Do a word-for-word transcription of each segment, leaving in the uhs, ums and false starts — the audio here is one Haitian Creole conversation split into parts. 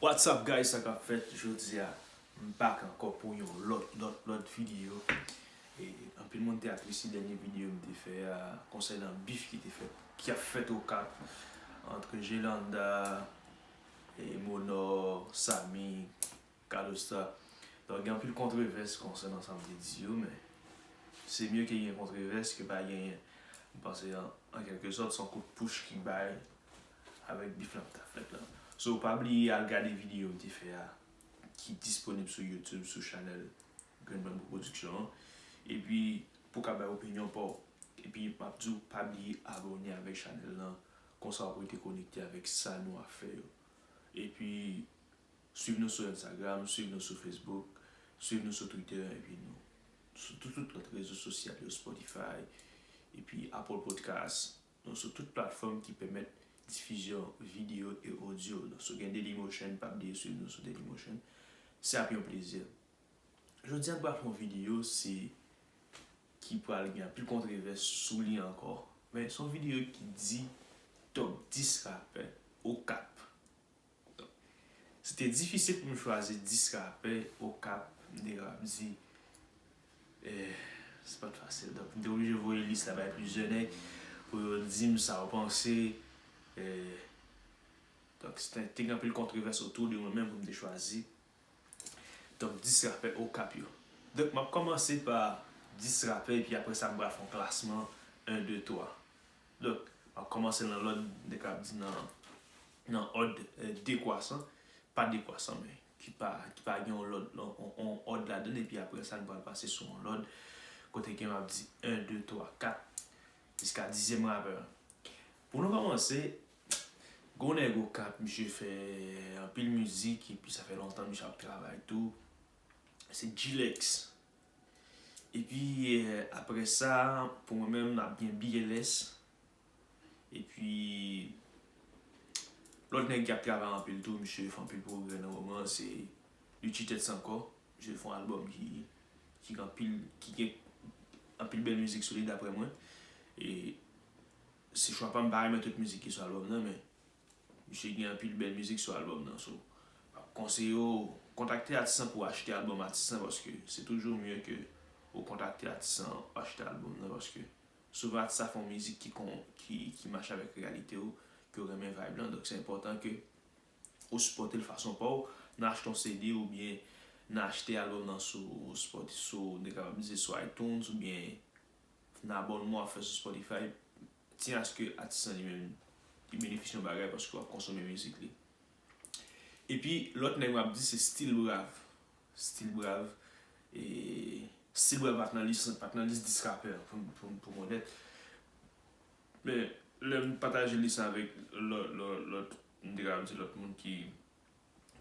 What's up guys, sa k ap fèt? Jodi a m back ankò pou yon lòt lòt lòt videyo. E anpil moun te apresye dènye videyo m te fè a konsènan bif ki te fèt, ki ap fèt Okap ant Gelanda, e Monò, Samy, Kadosta. Donk gen anpil kontwovès konsènan sa m te di yo, men se mye ke gen kontwovès ke pa genyen. M panse an, an kèlke sòt se yon kout pouch ki bay avèk bif la k t ap fèt la. So pa bliye al gade videyo m te fè a ki disponib sou YouTube sou chanèl Green Bamboo Production an. Epi pou w ka bay opinyon pa w. Epi m ap di w pa bliye abòne avèk chanèl lan, konsa w ap rete konekte avèk sa nou ap fè yo. Epi swiv nou sou Instagram, swiv nou sou Facebook, swiv nou sou Twitter, epi nou sou tout tout lòt rezo sosyal yo, Spotify, epi Apple Podcast. Nou sou tout platfòm ki pèmèt difizyon videyo e odyo. Donk si w gen Dailymotion, pa bliye swiv nou sou Dailymotion. Se ap yon plezi. Jodi a m pral fè yon videyo se ki pral gen anpil kontwovès sou li ankò. Men se yon videyo ki di top dis rapè Okap. Se te difisil pou m chwazi dis rapè Okap, m te kapab di, eh, se pa t fasil. Donk m te oblije voye lis la bay plizyè nèg pou yo di m sa yo panse. Eh, donk se te, te gen anpil kontwovès otou de mwen menm pou m te chwazi top dis rapè Okap yo. Donk m ap kòmanse pa dis rapè epi apre sa m pral fè yon klasman en, de, twa. Donk m ap kòmanse nan lòd, m te kapab di nan, nan òd, eh, dekwasan, pa dekwasan men ki pa, ki pa gen yon lòd, yon, yon, yon òd ladan l, epi apre sa nou pral pase sou yon lòd kote ke m ap di en, de, twa, kat jiska dizyèm rapè. Pou nou kòmanse, gen yon nèg Okap, misye fè anpil mizik epi sa fè lontan misye ap travay tou. Se G-Lex. Epi eh, apre sa, pou mwen menm n ap gen B L S. Epi lòt nèg ki ap travay anpil tou, misye fè anpil pwogrè nan moman an, se Lucci Tèt San Kò. Misye fè yon albòm ki, ki gen anpil, ki gen anpil bèl mizik sou li daprè mwen. E se chwa pa m, m pa renmen tout mizik ki sou albòm nan, men misye gen anpil bèl mizik sou albòm nan. So m ap konseye w kontakte atis lan pou w achte albòm atis lan, paske se toujou mye ke ou kontakte atis lan, achte albòm nan, paske souvan atis la fè yon mizik ki kon, ki, ki match avèk reyalite w, ke w renmen vibe lan. Donk se enpòtan ke ou sipòte l fason pa w, nan achte yon C D oubyen nan achte albòm nan sou Spotify, sou, nou kapab di sou iTunes oubyen nan abònman w ap fè sou Spotify, tyen aske atis lan li menm li benefisye yon bagay paske w ap konsome mizik li. Epi lòt nèg m ap di se Still Brav. Still Brav, e Still Brav pa t nan lis, pa t nan lis dis rapè pou, pou, pou m onèt. Men lè m pataje lis avèk lòt, lòt, lòt, m te ka di lòt moun ki,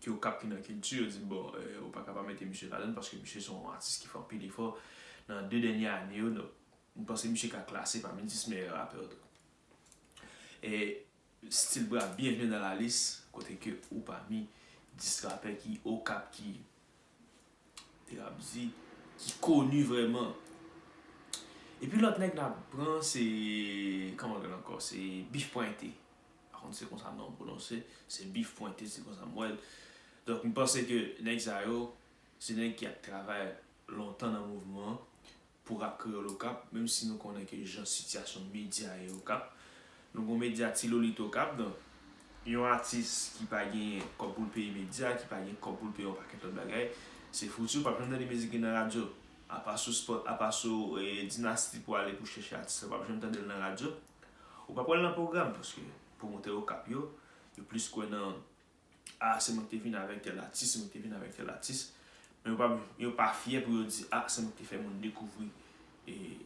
ki Okap ki nan kilti, yo di m, bon, eh, ou pa ka pa mete misye ladan l paske misye se yon atis ki fè anpil efò nan de dènye ane yo. Donk m panse misye ka klase pami dis meyè rapè yo tou. E Still Brav, bienvenue dans la liste, kote ke ou pami dis rapè ki Okap, ki, te ap di, ki koni vrèman. Epi lòt nèg n ap pran se, kòman l rele ankò, se Bif Pwente. Pa konn se konsa non pwononse, se Bif Pwente, se konsa m wè l. Donk m panse ke nèg sa yo se nèg ki ap travay lontan nan mouvman an pou rap kreyòl Okap, menm si nou konnen ke jan sitiyasyon medya ye Okap. Nou gon medya tilolit Okap, donk yon atis ki pa gen kòb pou l peye medya, ki pa gen kòb pou l peye yon pakèt lòt bagay, se fouti ou p ap janm tande mizik li nan radyo. Apa sou Spot, apa sou, eh, Dinasti pou ale pou chèche atis la, ou p ap janm tande l nan radyo. Ou p ap wè l nan pwogram, paske pwomotè Okap yo, yo plis kwè nan, ah, se mwen ki te vin avèk tèl atis, se mwen ki te vin avèk tèl atis. Men yo pa, yo pa fyè pou yo di, ah, se mwen ki te fè moun dekouvri, eh,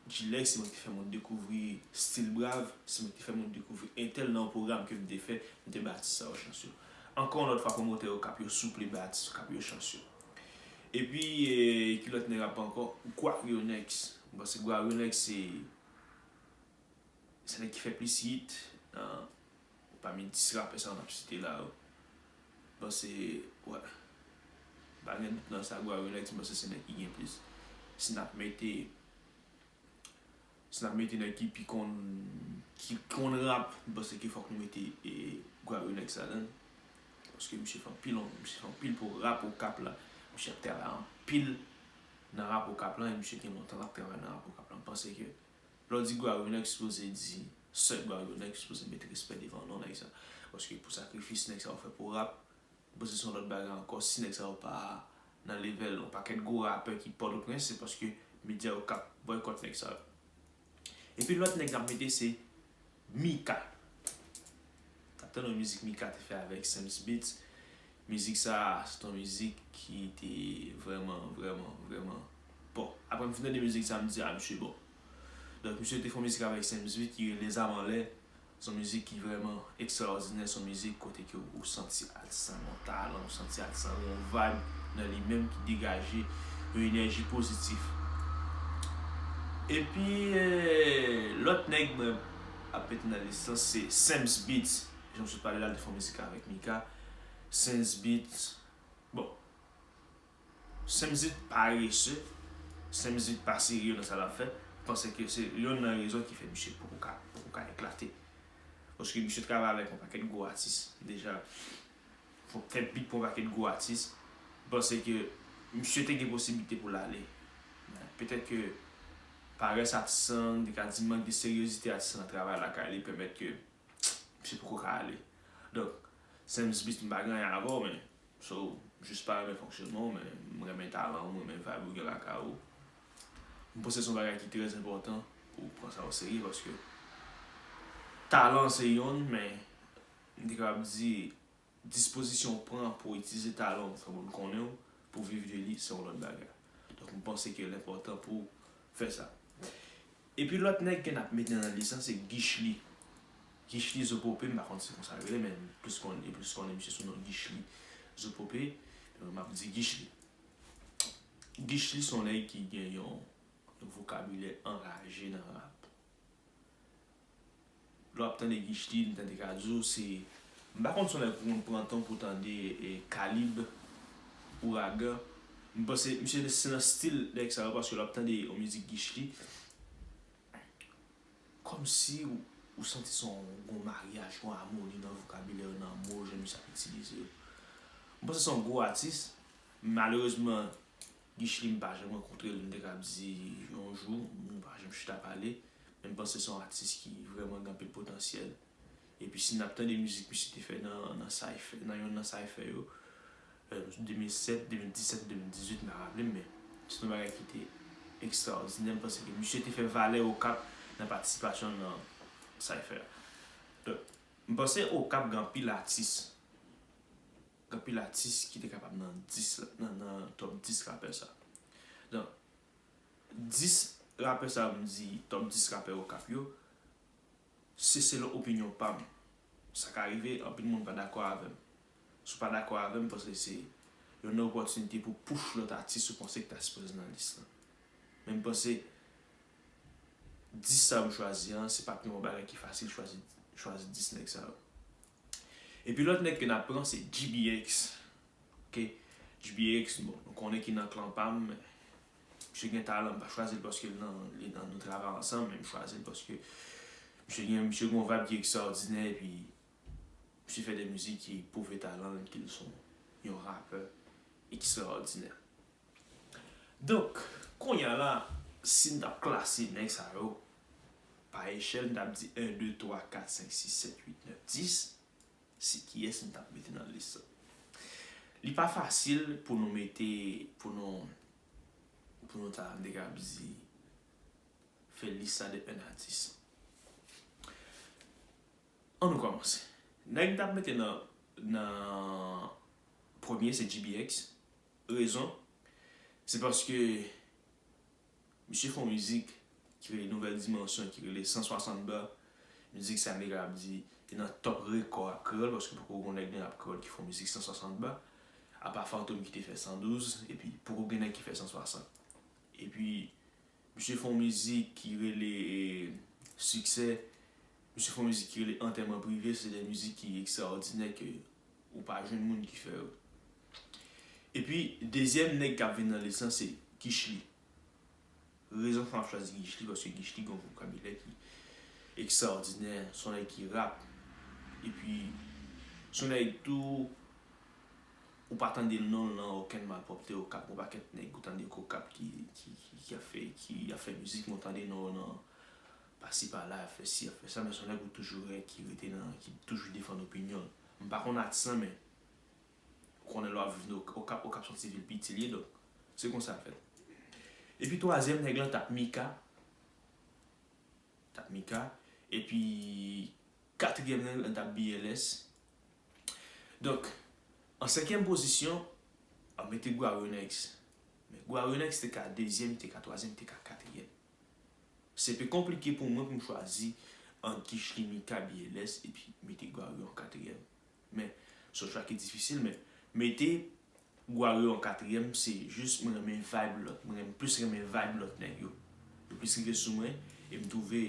G-Lex, se mwen ki te fè moun dekouvri Still Brav, se mwen ki te fè moun dekouvri entèl nan yon pwogram ke m te fè, m te bay atis sa yo chans yo. Ankò yon lòt fwa, pwomotè Okap yo souple, bay atis Okap yo chans yo. Epi, eh, ki lòt nèg ap ankò? Guarionex. M panse Guarionex se se nèg ki fè plis hit nan, pami dis rapè sa yo n ap site la yo. M panse, wè, pa gen dout nan sa, Guarionex, m panse se nèg ki gen plis. Si n ap mete, si n ap mete nèg ki pi konn, ki konn rap, m panse ke fòk nou mete, e, Guarionex ladan l. Paske misye fè anpil, misye fè anpil pou rap Okap la. Misye ap travay anpil nan rap Okap la, e misye gen lontan l ap travay nan rap Okap la. M panse ke lè w di Guaronex, sipoze di Sir Guaronex, sipoze met respè devan non nèg sa. Paske pou sakrifis nèg sa yo fè pou rap, m panse se yon lòt bagay ankò. Si nèg sa yo pa nan level yon pakèt gwo rapè ki Pòtoprens, se paske medya yo k ap bòykòt nèg sa yo. Epi lòt nèg n ap mete se Mika. N ap tande yon mizik Mika te fè avèk Sams Beats. Mizik sa, se t yon mizik ki te vrèman, vrèman, vrèman bon. Apre m fin tande mizik sa, m di, a, misye bon. Donk, misye te fè yon mizik avèk Sams Beats ki rele Zam Anlè. Se yon mizik ki vrèman ekstraòdinè, se yon mizik kote ke ou santi atis lan gen yon talan, ou santi atis lan gen yon vibe nan li menm ki degaje yon enèji pozitif. Epi, eh, lòt nèg mwen ap mete nan lis lan se Sams Beats. Jan m sot pale la, l te fè yon mizik avèk Mika. Sams Beats, bon, Sams Beats parese, Sams Beats pa serye nan sa l ap fè. M panse ke se yonn nan rezon ki fè misye poko ka, poko ka eklate. Paske misye travay avèk yon pakèt gwo atis deja. Fè beat pou yon pakèt gwo atis. M panse ke misye te gen posiblite pou l ale. Men petèt ke parès atis lan, m te ka di mank de seryozite atis lan nan travay lakay li pèmèt ke misye poko ka ale. Donk, Sams Beats, m pa gen anyen avè w, men so, m jis pa renmen fonksyonman w, men m renmen talan w, m renmen vibe ou gen lakay ou. M panse se yon bagay ki trè enpòtan pou w pran sa o serye, paske talan se yonn, men m te kapab di dispozisyon w pran pou w itilize talan w, fè moun konnen w, pou w viv de li, se yon lòt bagay. Donk, m panse ke l enpòtan pou w fè sa. Epi lòt nèg ke n ap mete nan lis lan, se Guichely. Guichely Zopope, m pa konn si se konsa l rele, men m plis konn, e plis konnen misye sou non Guichely Zopope. Donk, m ap di Guichely. Guichely se yon nèg ki gen yon, yon vokabilè anraje nan rap. Lè w ap tande Guichely, m tande ka di w se, m pa konn si w nèg pou konn pran tan pou tande e, Kalib, Ouragan. M panse misye se nan stil nèg sa yo, paske lè w ap tande yon mizik Guichely, kòmsi ou, ou santi se yon, yon maryaj, yon amoni nan vokabilè yo, nan mo jan misye ap itilize yo. M panse se yon gwo atis. Malerezman, Guichely, m pa janm rankontre l, m te ka di yon jou, nou pa janm chita pale, men m panse se yon atis ki vrèman gen anpil potansyèl. Epi si n ap tande mizik misye te fè nan, nan cypher, nan yonn nan cypher yo, eh, de mil sèt, de mil disèt, de mil dizuit, m pa raple m, men se yon bagay ki te ekstraòdinè. M panse ke misye te fè valè Okap nan patisipasyon l nan cypher. Donk, m panse Okap gen anpil atis. Gen anpil atis ki te kapab nan dis la, nan, nan top dis rapè sa. Donk, dis rapè sa yo, m di top dis rapè Okap yo, se selon opinyon pa m. Sa ka rive, anpil moun pa dakò avè m. Si w pa dakò avè m, paske se yon opòtinite pou push lòt atis ou panse ki ta sipoze nan lis lan. Men m panse dis sa yo m chwazi an, se pa t yon bagay ki fasil chwazi, chwazi dis nèg sa yo. Epi lòt nèg ke n ap pran, se G B X. Ok? G B X, bon, nou konnen ki nan klan pa m, men misye gen talan, m pa chwazi l paske l nan, li nan, nou travay ansanm, men m chwazi l paske misye gen, misye gen yon vibe ki ekstraòdinè, epi misye fè de mizik ki pwouve talan l, ke l se yon rapè ekstraòdinè. Donk, kounye a la, si n t ap klase nèg sa yo pa echèl, n t ap di en, de, twa, kat, senk, sis, sèt, uit, nèf, dis, se kiyès n t ap mete nan lis la. Li pa fasil pou nou mete, pou nou, pou nou ta, m te ka di, fè lis la de en a dis. Ann nou kòmanse. Nèg n t ap mete nan, nan premye, se G B X. Rezon, se paske misye fè yon mizik ki rele Nouvèl Dimansyon, ki rele san swasant ba. Mizik sa, m te kapab di, li nan top rekò rap kreyòl, paske poko gen yon nèg nan rap kreyòl ki fè yon mizik san swasant ba. Apa Fantom ki te fè san douz, epi poko gen nèg ki fè san swasant. Epi, misye fè yon mizik ki rele, eh, Siksè. Misye fè yon mizik ki rele Antèman Prive. Se de mizik ki ekstraòdinè ke ou pa jwenn moun ki fè yo. Epi, dezyèm nèg k ap vin nan lis lan, se Guichely. Rezon fè m ap chwazi Guichely, paske Guichely gen yon vokabilè ki ekstraòdinè, se yon nèg ki rap. Epi, se yon nèg tou, Ou pa tande non l nan okenn malpwòpte Okap, gon pakèt nèg ou tande k Okap ki, ki, ki, ki ap fè, ki ap fè mizik, men w tande non yo nan pasi pala, ap fè si, ap fè sa, men se yon nèg ou toujou wè ki rete nan, ki toujou defann opinyon l. M pa konn atis lan, men ou konnen lè w ap viv nan Okap, Okap se yon ti vil piti l ye, donk se konsa l fèt. Epi twazyèm nèg lan t ap Mika, t ap Mika, epi katriyèm nèg lan t ap B L S. Donk, an senkyèm pozisyon, m ap mete Guario Next. Men Guario Next te ka dezyèm, te ka twazyèm, te ka katriyèm. Se te konplike pou mwen pou m chwazi ant Guichely, Mika, B L S epi mete Guario an katriyèm. Men, se yon chwa ki difisil, men mete Guario an katriyèm, se jis mwen renmen vibe lòt, mwen renmen, plis renmen vibe lòt nèg yo. Yo plis rive sou mwen, e m twouve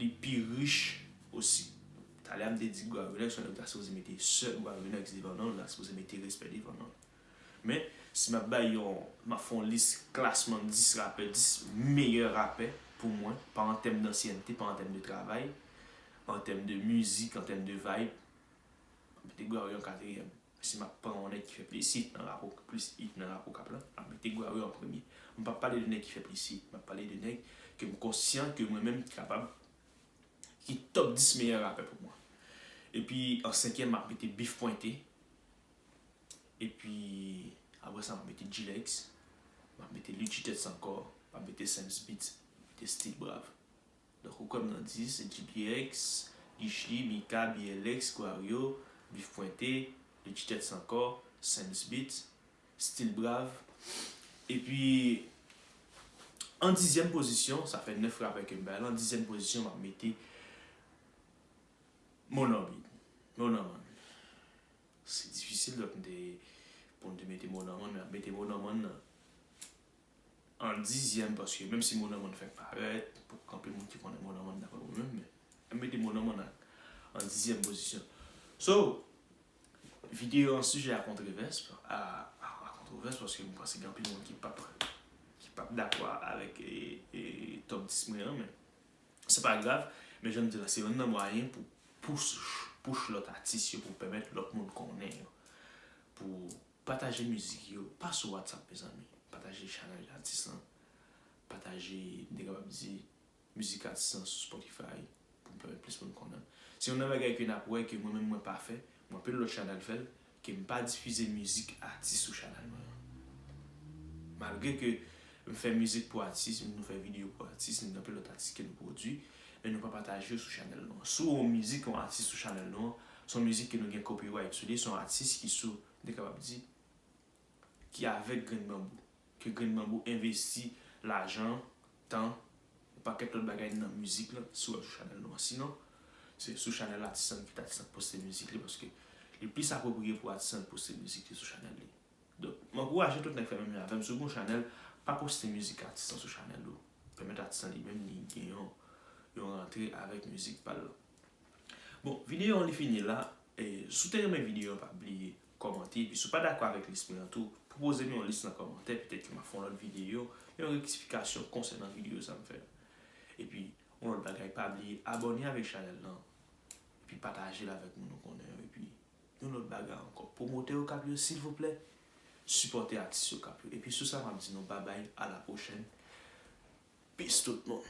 li pi rich osi. Talè a m te di Guario Next, se yon nèg ou ta sipoze mete sèl Guario Next devan non l, ou ta sipoze mete respè devan non l. Men, si m ap bay yon, m ap fè yon lis klasman dis rapè, dis meyè rapè pou mwen, pa an tèm dansyènte, pa an tèm de travay, an tèm de mizik, an tèm de vibe, m ap mete Guario an katriyèm. Si m ap pran yon nèg ki fè plis hit nan rap, plis hit nan rap Okap lan, m ap mete Guario an premye. M p ap pale de nèg ki fè plis hit, m ap pale de nèg ke m konsyan ke mwen menm ki kapab, ki top dis meyè rapè pou mwen. Epi an senkyèm, m ap mete Beef Pointe. Epi apre sa, m ap mete G-Lex, m ap mete Lucci Tèt San Kò, m ap mete Sams Beats, m ap mete Still Brav. Donk, ou kwè m nan dis, G P X, Guichely, Mika, B L X, Guario, Beef Pointe, Lucci Tèt San Kò, Sams Beats, Still Brav. Epi, an dizyèm pozisyon, sa fè nèf rapè ke m bay la, an dizyèm pozisyon, m ap mete Mon Orbit, Mon Oman. Se difisil, donk, m te, pou m te mete Mon Oman, men m ap mete Mon Oman nan an dizyèm, paske menm si Mon Oman fèk parèt, poko gen anpil moun ki konnen Mon Oman daprè mwen menm, men m ap mete Mon Oman an, an dizyèm pozisyon. So, videyo an sijè a kontwovès, a, a, a kontwovès, paske m panse gen anpil moun ki p ap, ki p ap dakò avèk, e, e, top dis mwen an, men se pa grav, men jan m di la, se youn nan mwayen pou push, push lòt atis yo, pou pèmèt lòt moun konnen yo. Pou pataje mizik yo, pa sou WhatsApp, mezanmi. Pataje chanèl atis lan. Pataje, m te kapab di, mizik atis lan sou Spotify, pou m pèmèt plis moun konnen. Se youn nan bagay ke n ap wè ke mwen menm mwen pa fè, mwen anpil lòt chanèl fè l, ke m pa difize mizik atis sou chanèl mwen an. Malgre ke m fè mizik pou atis, nou fè videyo pou atis, nou gen anpil lòt atis ke nou pwodui, men nou pa pataje yo sou chanèl nou an. Si w wè yon mizik yon atis sou chanèl nou an, se yon mizik ke nou gen copyright sou li, se yon atis ki sou, m te kapab di, ki avèk Grenn Banbou. Ke Grenn Banbou envesti lajan, tan, yon pakèt lòt bagay nan mizik lan, si w al sou chanèl nou an. Sinon, se sou chanèl atis lan ki atis lan poste mizik li, paske li plis apwopriye pou atis lan poste mizik li sou chanèl li. Donk, m ankouraje tout nèg fè menm jan avè m. Si w gen yon chanèl, pa poste mizik atis lan sou chanèl ou. Pèmèt atis lan li menm li gen yon, yon rantre avèk mizik pa l lan. Bon, videyo an li fini la. E, si w te renmen videyo an, pa bliye kòmante. Epi si w pa dakò avèk lis mwen an tou, pwopoze m yon lis nan kòmantè. Petèt ke m a fè yon lòt videyo, yon rektifikasyon konsènan videyo sa m fè a. Epi, yon lòt bagay, pa bliye abòne avèk chanèl lan. Epi pataje l avèk moun ou konnen yo. Epi, yon lòt bagay ankò, pwomotè Okap yo, silvouplè, sipòte atis Okap yo. Epi sou sa, m ap di nou babay, a la pwochèn. Peace tout moun.